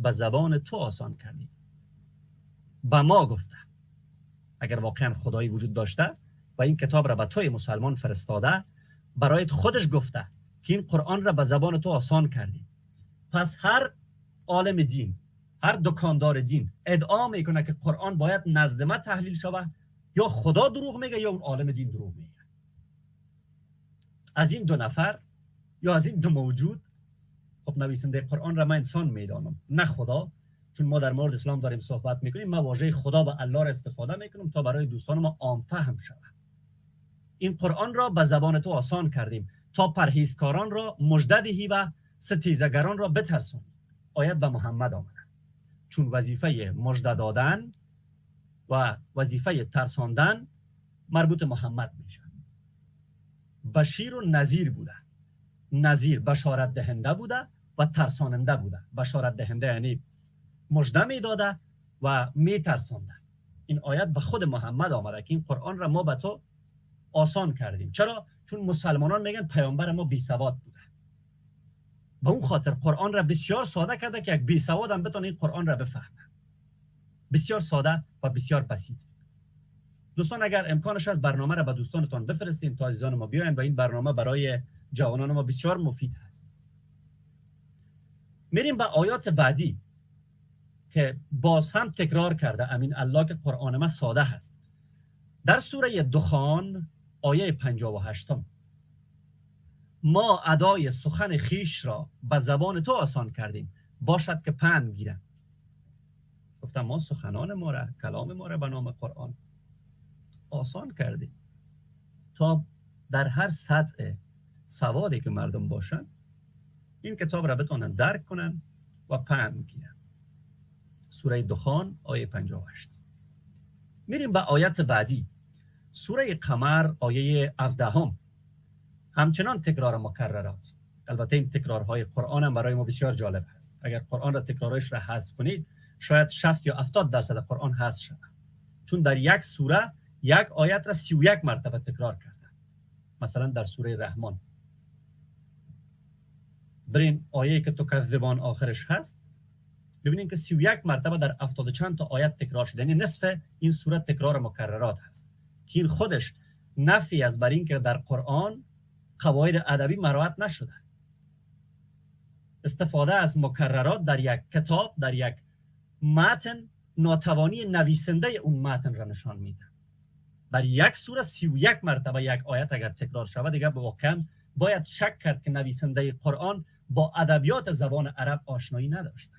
به زبان تو آسان کردیم. به ما گفته اگر واقعا خدایی وجود داشته و این کتاب را به توی مسلمان فرستاده، برایت خودش گفته که این قرآن را به زبان تو آسان کردیم. پس هر عالم دین، هر دکاندار دین ادعا میکنه که قرآن باید نزد ما تحلیل شود، یا خدا دروغ میگه یا اون عالم دین دروغ میگه. از این دو نفر یا از این دو موجود، خب نویسنده قرآن را من انسان میدانم نه خدا، چون ما در مورد اسلام داریم صحبت میکنیم، ما واژه خدا و الله را استفاده میکنم تا برای دوستان ما عام فهم شود. این قرآن را به زبان تو آسان کردیم تا پرهیزکاران را مژده دهی و ستیزگران را بترسانی. آیت به محمد آمده، چون وظیفه مژده دادن و وظیفه ترساندن مربوط محمد میشه. بشیر و نذیر بوده، نذیر بشارت دهنده بوده و ترساننده بوده. بشارت دهنده یعنی مژده میداده و میترسانده. این آیت به خود محمد آمده که این قرآن را ما به تو آسان کردیم. چرا؟ چون مسلمانان میگن پیامبر ما بی سواد بوده. به اون خاطر قرآن را بسیار ساده کرده که یک بی سواد هم بتونه این قرآن را بفهمه. بسیار ساده و بسیار بسیط. دوستان اگر امکانش هست برنامه را به دوستانتان بفرستین تا عزیزان ما بیاین و این برنامه برای جوانان ما بسیار مفید هست. میریم به آیات بعدی که باز هم تکرار کرده امین الله که قرآن ما ساده هست. در سوره دخان آیه 58 ما ادای سخن خیش را به زبان تو آسان کردیم باشد که پند گیرند. گفتم ما سخنان ما را، کلام ما را به نام قرآن آسان کردیم تا در هر سطح سوادی که مردم باشن این کتاب را بتونن درک کنن و پند گیرن. سوره دخان آیه 58. میریم به آیت بعدی، سوره قمر آیه 17. همچنان تکرار مکررات. البته این تکرارهای قرآن هم برای ما بسیار جالب هست. اگر قرآن را تکرارش را حذف کنید شاید 60 یا 70% قرآن حذف شود، چون در یک سوره یک آیت را 31 مرتبه تکرار کرده. مثلا در سوره رحمان برین آیه که تکذبان آخرش هست، ببینین که 31 مرتبه در 70 چند تا آیت تکرار شده، یعنی نصف این سوره تکرار مکررات هست که این خودش نفی از بر این که در قرآن قواعد ادبی مراعات نشده. استفاده از مکررات در یک کتاب، در یک متن، ناتوانی نویسنده اون متن را نشان میده. در یک سوره 31 مرتبه یک آیت اگر تکرار شود، دیگه واقعا باید شک کرد که نویسنده قرآن با ادبیات زبان عرب آشنایی نداشته.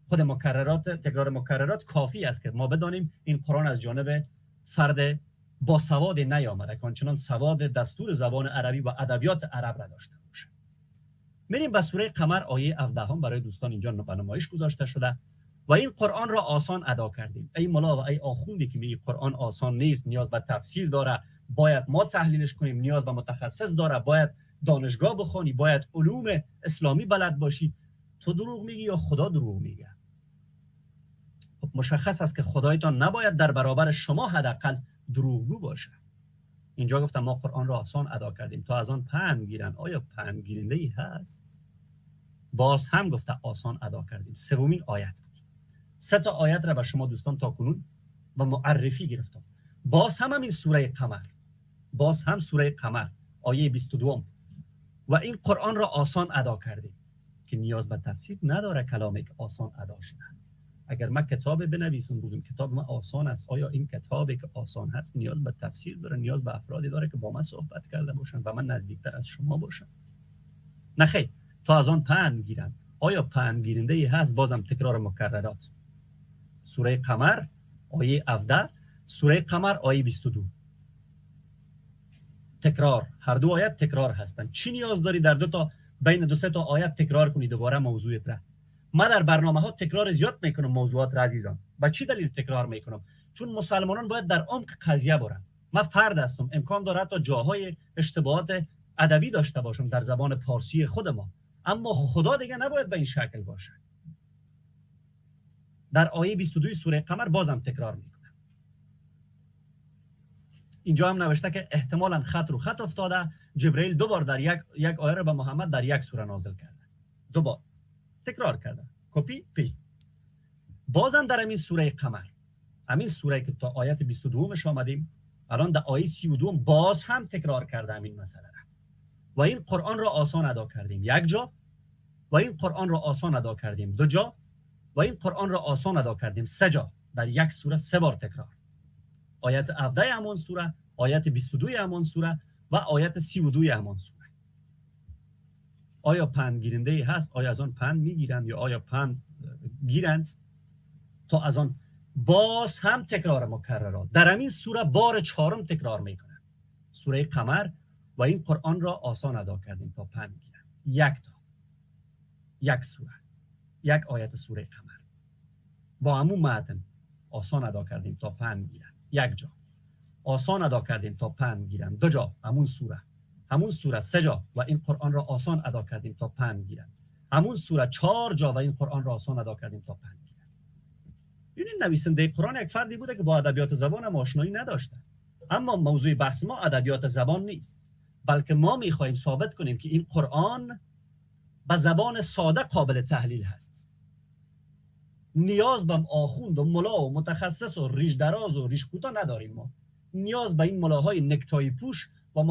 خود مکررات، تکرار مکررات کافی است که ما بدانیم این قرآن از جانب فرد با سواد نیامده که آنچنان سواد دستور زبان عربی و ادبیات عرب را داشته باشه. میریم به سوره قمر آیه 17 برای دوستان اینجا به نمایش گذاشته شده و این قرآن را آسان ادا کردیم. ای ملا و ای آخوندی که میگی قرآن آسان نیست، نیاز به تفسیر داره، باید ما تحلیلش کنیم، نیاز به متخصص داره، باید دانشگاه بخوانی، باید علوم اسلامی بلد باشی، تو دروغ میگی یا خدا دروغ میگه؟ خب مشخص است که خدایتان نباید در برابر شما حداقل دروغگو باشه. اینجا گفتم ما قرآن را آسان ادا کردیم تا از آن پند گیرن. آیا پند گیرنده ای هست؟ باز هم گفته آسان ادا کردیم. سومین آیت بود. سه تا آیت را به شما دوستان تا کنون و معرفی گرفتم. باز هم این سوره قمر، باز هم سوره قمر آیه 22 و این قرآن را آسان ادا کردیم که نیاز به تفسیر نداره، کلامی که آسان ادا شده. اگر من کتاب بنویسم بگم کتاب من آسان است، آیا این کتابی که آسان هست نیاز به تفسیر داره؟ نیاز به افرادی داره که با من صحبت کرده باشن و من نزدیکتر از شما باشم؟ نه خیر، تا از آن پند گیرن. آیا پند گیرنده ای هست؟ بازم تکرار مکررات. سوره قمر آیه 17، سوره قمر آیه 22. تکرار، هر دو آیت تکرار هستند. چی نیاز داری در دو تا بین دو سه تا آیت تکرار کنی دوباره موضوعت را؟ من در برنامه ها تکرار زیاد میکنم موضوعات را عزیزان. با چی دلیل تکرار میکنم؟ چون مسلمانان باید در عمق قضیه برن. من فرد هستم، امکان داره تا جاهای اشتباهات ادبی داشته باشم در زبان پارسی خود ما، اما خدا دیگه نباید به این شکل باشه. در آیه 22 سوره قمر بازم تکرار میکنم. اینجا هم نوشته که احتمالاً خط رو خط افتاده، جبرئیل دو بار در یک آیه را به محمد در یک سوره نازل کرده، دو بار تکرار کرده. copy paste. بازم در همین سوره قمر، همین سوره که تا آیت 22 آمدیم، الان در آیه 32 باز هم تکرار کرده همین مسئله را. و این قرآن را آسان ادا کردیم یک جا، و این قرآن را آسان ادا کردیم دو جا، و این قرآن را آسان ادا کردیم سه جا. در یک سوره سه بار تکرار. آیت 17 همان سوره، آیت 22 همان سوره و آیت 32 همان سوره. آیا پند گیرنده هست؟ آیا از آن پند میگیرند یا آیا پند گیرند تا از آن؟ باز هم تکرار مکررات در همین سوره بار چهارم تکرار میکنه سوره قمر. و این قرآن را آسان ادا کردیم تا پند گیرند. یک تا یک سوره، یک آیت سوره قمر با همون متن آسان ادا کردیم تا پند گیرند. یک جا آسان ادا کردیم تا پند گیرند، دو جا همون سوره، همون سوره سه جا و این قرآن را آسان ادا کردیم تا پند گیرند. همون سوره چهار جا و این قرآن را آسان ادا کردیم تا پند گیرند. ببینید نویسنده قرآن یک فردی بوده که با ادبیات زبان هم آشنایی نداشته. اما موضوع بحث ما ادبیات زبان نیست، بلکه ما میخواهیم ثابت کنیم که این قرآن به زبان ساده قابل تحلیل هست. نیاز به آخوند و ملا و متخصص و ریش دراز و ریش کوتاه نداریم. ما نیاز به این ملاهای نکتایی پوش و